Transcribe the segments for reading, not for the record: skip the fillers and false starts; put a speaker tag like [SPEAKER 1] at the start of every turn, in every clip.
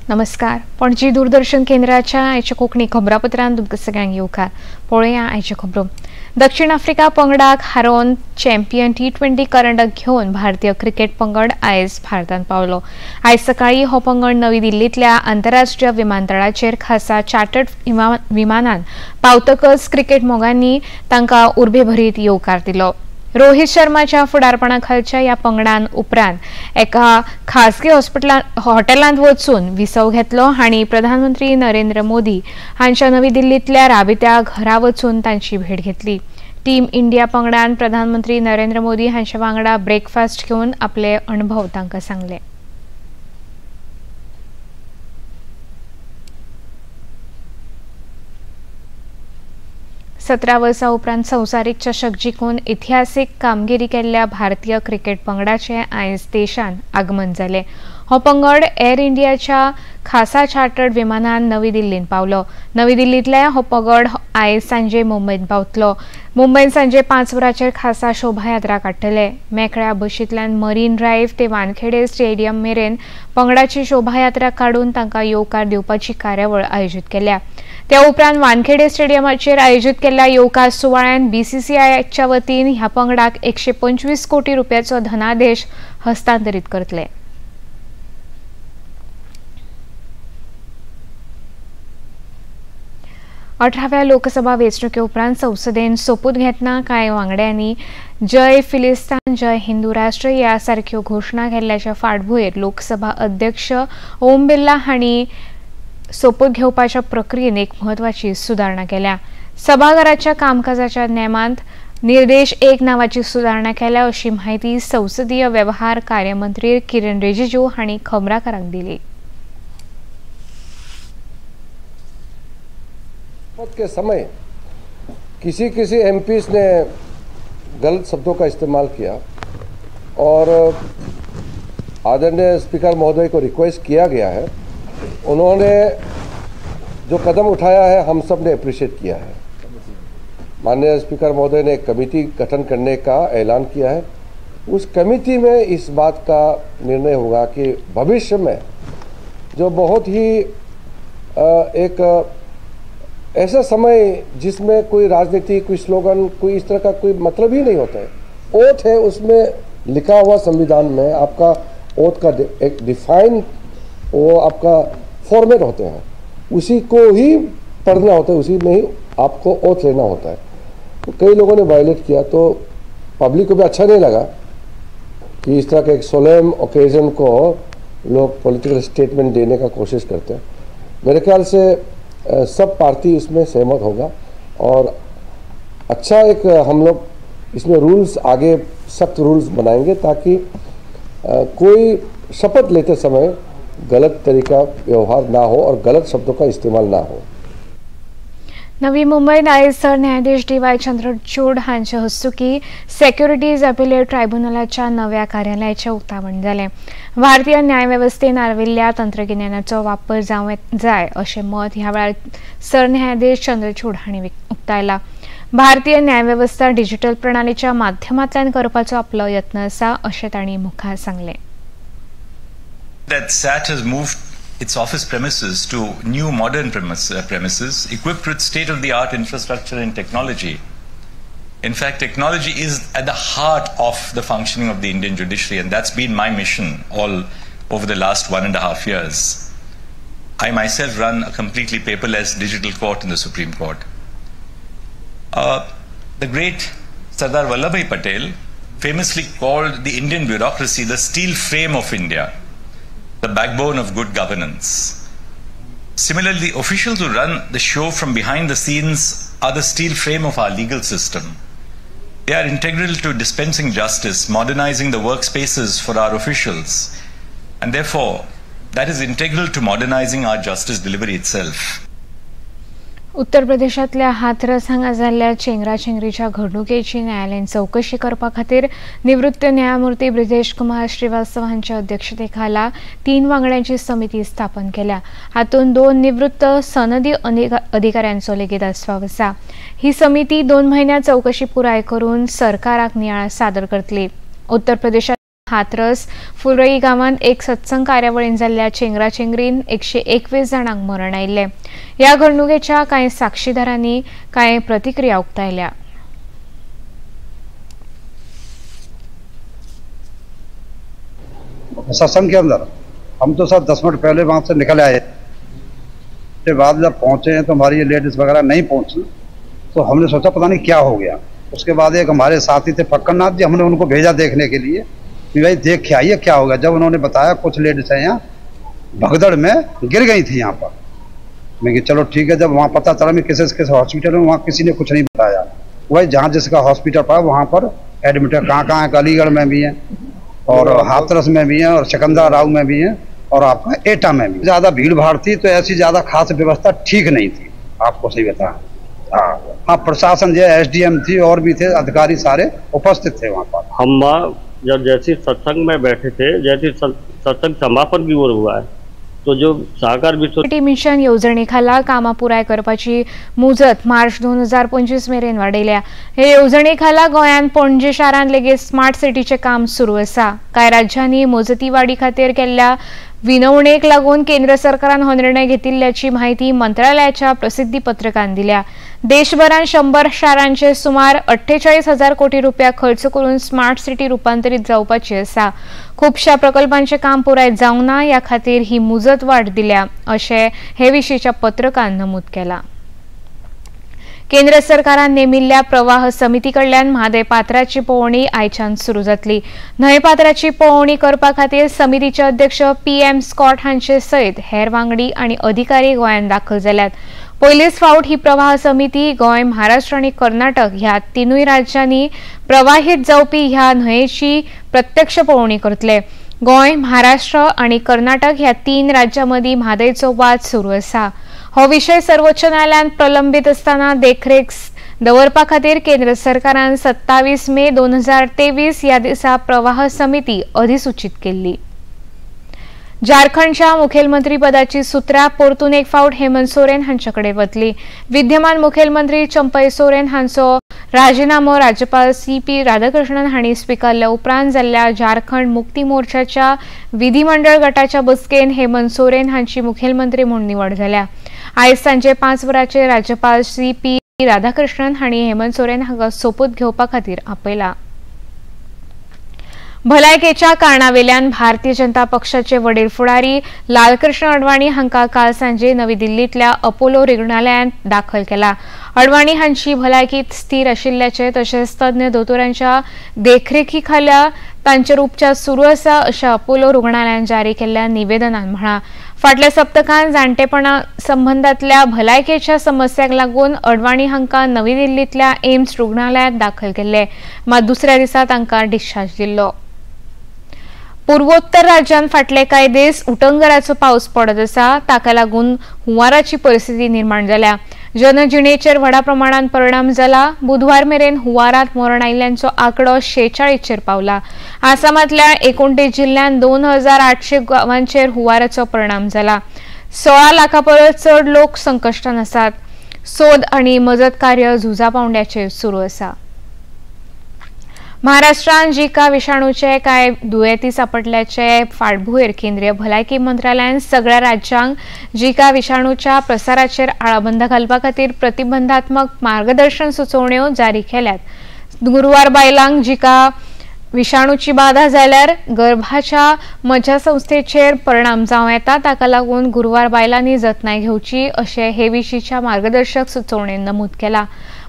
[SPEAKER 1] नमस्कार, पणजी दूरदर्शन केंद्राच्या आयच्या कोंकणी खबरापत्रांत तुमकां सगळ्यांक येवकार. पळोवया आयच्यो खबरो. दक्षिण आफ्रिका पंगडाक हारोवन चॅम्पियन T20 करंडक घेवन भारतीय क्रिकेट पंगड आयज भारतांत पावलो. आयज सकाळीं हो पंगड नवी दिल्लींतल्या आंतरराष्ट्रीय विमानतळाचेर खासा चार्टर्ड विमानान पावतकच क्रिकेट मोगांनी तांकां उर्बेभरीत येवकार दिलो. रोहित शर्माच्या फुडारपणा खालच्या ह्या पंगडान उपरांत एका खासगी हॉटेलांत वचून विसव घेतलो आनी प्रधानमंत्री नरेंद्र मोदी हांच्या नवी दिल्लींतल्या राबित्या घरा वचून तांची भेट घेतली. टीम इंडिया पंगडान प्रधानमंत्री नरेंद्र मोदी हांच्या वांगडा ब्रेकफास्ट घेवन आपले अणभव तांकां सांगले. 17 वर्सां उपरांत संवसारीक चषक जिखून इतिहासीक कामगिरी केल्ल्या भारतीय क्रिकेट पंगडाचें आयज देशांत आगमन जालें. हो पंगड एअर इंडियाच्या खासा चार्टर्ड विमानान नवी दिल्लींत पावलो. नवी दिल्लींतल्या हो पंगड आयज सांजे मुंबयंत पावतलो. मुंबयंत सांजे 5 वरांचेर खासा शोभायात्रा काडटले. मेकळ्या बशींतल्यान मरीन ड्रायव्ह ते वानखेडे स्टेडियम मेरेन पंगडाची शोभायात्रा काडून तांकां येवकार दिवपाची कार्यावळ आयोजीत केल्या. त्या उपरांत वानखेडे स्टेडियमाचेर आयोजीत केल्ल्या येवकार सुवाळ्यान बीसीसीआयच्या वतीन ह्या पंगडाक 125 कोटी रुपयाचो धनादेश हस्तांतरीत करतले. अठराव्या लोकसभा वेंचणुके उपरांत संसदेन सोपूत घेतना कांय वांगड्यांनी जय फिलिस्तान जय हिंदू राष्ट्र ह्या सारक्यो घोशणा केल्ल्याच्या फाटभूंयेर लोकसभा अध्यक्ष ओम बिर्ला हांणी सोपूत घेवपाच्या प्रक्रियेन एक म्हत्वाची सुदारणा केल्या. सभाघराच्या कामकाजाच्या नेमांत निर्देश 1 नावाची सुदारणा केल्या अशी माहिती संसदीय व्यवहार कार्यमंत्री किरण रिजिजू हांणी खबराकारांक दिली.
[SPEAKER 2] शपथ के समय किसी किसी एमपीस ने गलत शब्दों का इस्तेमाल किया और आदरणीय स्पीकर महोदय को रिक्वेस्ट किया गया है. उन्होंने जो कदम उठाया है हम सब ने अप्रिशिएट किया है. माननीय स्पीकर महोदय ने कमेटी गठन करने का ऐलान किया है. उस कमेटी में इस बात का निर्णय होगा कि भविष्य में जो बहुत ही एक ऐसा समय जिसमें कोई राजनीति, कोई स्लोगन, कोई इस तरह का कोई मतलब ही नहीं होता है. ओथ है, उसमें लिखा हुआ संविधान में आपका ओथ का एक डिफाइन वो आपका फॉर्मेट होते हैं, उसी को ही पढ़ना होता है, उसी में ही आपको ओथ लेना होता है. तो कई लोगों ने वायलेट किया तो पब्लिक को भी अच्छा नहीं लगा कि इस तरह के एक सोलेम ओकेजन को लोग पॉलिटिकल स्टेटमेंट देने का कोशिश करते हैं. मेरे ख्याल से सब पार्टी इसमें सहमत होगा और अच्छा एक हम लोग इसमें रूल्स आगे सख्त रूल्स बनाएंगे ताकि कोई शपथ लेते समय गलत तरीका व्यवहार ना हो और गलत शब्दों का इस्तेमाल ना हो.
[SPEAKER 1] नवी मुंबईत आयज सरन्यायाधीश डी.वाय. चंद्रचूड हांचे हस्तुकीं सेक्युरिटीज अपिलेट ट्रायब्युनलाच्या नव्या कार्यालयाचें उक्तावण जालें. भारतीय न्यायवेवस्थेन आर्विल्ल्या तंत्रगिन्यानाचो वापर जावंक जाय अशें मत ह्या वेळार सरन्यायाधीश चंद्रचूड हांणी उक्तायला. भारतीय न्यायवेवस्था डिजिटल प्रणालीच्या माध्यमांतल्यान करपाचो आपलो यत्न आसा अशें तांणी मुखार सांगलें.
[SPEAKER 3] That SAT has moved its office premises to new modern premises equipped with state-of-the-art infrastructure and technology. In fact, technology is at the heart of the functioning of the Indian judiciary, and that's been my mission all over the last 1.5 years. I myself run a completely paperless digital court in the Supreme Court. The great Sardar Vallabhbhai Patel famously called the Indian bureaucracy the steel frame of India, the backbone of good governance. Similarly, the officials who run the show from behind the scenes are the steel frame of our legal system. They are integral to dispensing justice, modernizing the workspaces for our officials, and therefore, that is integral to modernizing our justice delivery itself.
[SPEAKER 1] उत्तर प्रदेशांतल्या हाथरस हांगा जाल्ल्या चेंगराचेंगरीच्या घडणुकेची न्यायालयीन चवकशी करपा खातीर निवृत्त न्यायमूर्ती ब्रिजेश कुमार श्रीवास्तव हांच्या अध्यक्षतेखाला 3 वांगड्यांची समिती स्थापन केल्या. हातूंत 2 निवृत्त सनदी अधिकाऱ्यांचो लेगीत आस्पाव आसा. ही समिती 2 म्हयन्यांत चवकशी पुराय करून सरकाराक नियाळ सादर करतली. उत्तर प्रदेशात हाथरस फुलरई गांवांत एक सत्संग कार्यावळीन जाल्ल्या चेंगराचेंगरीन 121 जाणांक मरण आयिल्लें. ह्या घडणुकेच्या कांय साक्षीदारांनी कांय प्रतिक्रिया उक्तायल्या.
[SPEAKER 4] सत्संग के अंदर हम तो सर 10 मिनट पहले वहाँ से निकल आए। के बाद जब पहुँचे हैं तो हमारी ये लेडीज वगैरह नहीं पहुँची, तो हमने सोचा पता नहीं क्या हो गया। उसके बाद एक हमारे साथी थे फक्कन नाथ जी, हमने उनको भेजा देखने के लिए कि भाई देख के आइए क्या हो गया। जब उन्होंने बताया कुछ लेडीज हैं यहाँ भगदड़ में गिर गई थी यहाँ पर। मैं कि चलो ठीक है। जब वहाँ पता चला मैं किस किस हॉस्पिटल में, वहाँ किसी ने कुछ नहीं बताया। वही जहाँ जिसका हॉस्पिटल पड़ा वहाँ पर एडमिट है। कहाँ कहाँ है, अलीगढ़ में भी है और हाथरस में भी है और सिकंदरा राव में भी है और आपका एटा में भी। ज़्यादा भीड़ भाड़ थी तो ऐसी ज़्यादा खास व्यवस्था ठीक नहीं थी, आपको सही बताएं। हाँ, प्रशासन जो एसडीएम थी और भी थे अधिकारी सारे उपस्थित थे वहाँ पर।
[SPEAKER 5] हम जब जैसे सत्संग में बैठे थे, जैसे सत्संग समापन की ओर हुआ है तो जो साकार विश्व
[SPEAKER 1] सिटी मिशन येवजणे खाला कामां पुराय करपाची मुजत मार्च 2025 मेरेन वाडयल्या. हे येवजणे खाला गोंयांत पणजे शारांत लेगीत स्मार्ट सिटीचें काम सुरू आसा. कांय राज्यांनी मुजती वाडी खातीर केल्ल्या विनवणेक लागून केंद्र सरकारान हो निर्णय घेतिल्ल्याची म्हायती मंत्रालयाच्या प्रसिद्धी पत्रकान दिल्या. देशभरात 100 शारांचे सुमार 48,000 कोटी रुपया खर्च करून स्मार्ट सिटी रुपांतरीत जावपाची आसा. खुबश्या प्रकल्पांचे काम पुराय जावंक ना ह्या खातीर ही मुजत वाड दिल्या अशें हे विशींच्या पत्रकान नमूद केलां. केंद्र सरकारान नेमिल्ल्या प्रवाह समिती कडल्यान म्हादय पात्राची पळोवणी आयच्यान सुरू जातली. न्हंय पात्राची पळोवणी करपा खातीर समितीचे अध्यक्ष PM Scott हांचे सयत हेर वांगडी आनी अधिकारी गोंयांत दाखल जाल्यात. पयलीच फावट ही प्रवाह समिती गोंय, महाराष्ट्र आनी कर्नाटक ह्या तिनूय राज्यांनी प्रवाहीत जावपी ह्या न्हंयेची प्रत्यक्ष पळोवणी करतले. गोंय, महाराष्ट्र आनी कर्नाटक ह्या 3 राज्यां मदीं म्हादयचो वाद सुरू आसा. हो विशय सर्वोच्च न्यायालयांत प्रलंबीत आसतना देखरेख दवरपा खातीर केंद्र सरकारान 27 मे 2023 ह्या दिसा प्रवाह समिती अधिसूचित केल्ली. झारखंडच्या मुखेलमंत्री पदाची सुत्रां परतून एक फावट हेमंत सोरेन हांचे कडेन वतली. विद्यमान मुखेलमंत्री चंपई सोरेन हांचो राजीनामो राज्यपाल CP Radhakrishnan हांणी स्विकारल्या उपरांत जाल्ल्या झारखंड मुक्ती मोर्चाच्या विधिमंडळ गटाच्या बसकेन हेमंत सोरेन हांची मुखेलमंत्री म्हूण निवड जाल्या. आयज सांजे 5 वरांचेर राज्यपाल CP Radhakrishnan हांणी हेमंत सोरेन हांकां सोपूत घेवपा खातीर आपयला. भलायकेच्या कारणावेल्यान भारतीय जनता पक्षाचे वडील फुडारी लालकृष्ण अडवाणी हांकां काल सांजे नवी दिल्लींतल्या अपोलो रुग्णालयांत दाखल केला. अडवाणी हांची भलायकी स्थिर आशिल्ल्याचें तशेंच तज्ञ दोतोरांच्या देखरेखी खाला तांचेर उपचार सुरू आसा अशें अपोलो रुग्णालयान जारी केल्ल्या निवेदनान म्हळां. फाटल्या सप्तकान जाणटेपणा संबंदांतल्या भलायकेच्या समस्यांक लागून अडवाणी हांकां नवी दिल्लींतल्या एम्स रुग्णालयांत दाखल केल्ले, मात दुसऱ्या दिसा तांकां डिस्चार्ज दिल्लो. पूर्वोत्तर राज्यांत फाटले कांय दीस उटंगराचो पावस पडत आसा. ताका लागून हुंवाराची परिस्थिती निर्माण जाल्या. जनजिणेचेर व्हडा प्रमाणात परिणाम जाला. बुधवार मेरेन हुंवारांत मरण आयिल्ल्यांचो आंकडो 46चेर पावला. आसामांतल्या 29 जिल्ल्यांत 2800 गांवांचेर हुंवाराचो परिणाम जाला. 16 लाखां परस चड लोक संकश्टांत आसात. सोद आनी मजत कार्य झुजा पावंड्याचेर सुरू आसा. महाराष्ट्रांत जिका विषाणूचे कांय दुयेंती सापडल्याचे फाटभूंयेर केंद्रीय भलायकी मंत्रालयान सगळ्या राज्यांक जिका विषाणूच्या प्रसाराचेर आळाबंद घालपा खातीर प्रतिबंधात्मक मार्गदर्शन सुचोवण्यो जारी केल्यात. गुरुवार बायलांक जिका विषाणूची बाधा जाल्यार गर्भाच्या मज्जासंस्थेचेर परिणाम जावं येता. ताका लागून गुरुवार बायलांनी जतनाय घेवची अशें हे विशींच्या मार्गदर्शक सुचोवणेन नमूद केलां.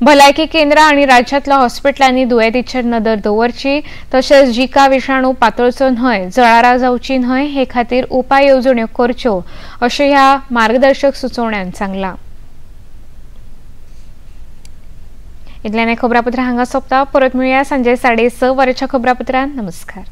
[SPEAKER 1] भलायकी केंद्रां आनी राज्यांतल्या हॉस्पिटलांनी दुयेंतीचेर नदर दवरची तशेंच जिका विषाणू पातळचो न्हय, जळारां जावची न्हय हे खातीर उपाय येवजण्यो करच्यो अशें ह्या मार्गदर्शक सुचोवण्यान सांगलां. इतल्यान खबरापत्र हांगा सोंपता. परत मेळुया सांजे 6:30 वरांच्या खबरापत्रांत. नमस्कार.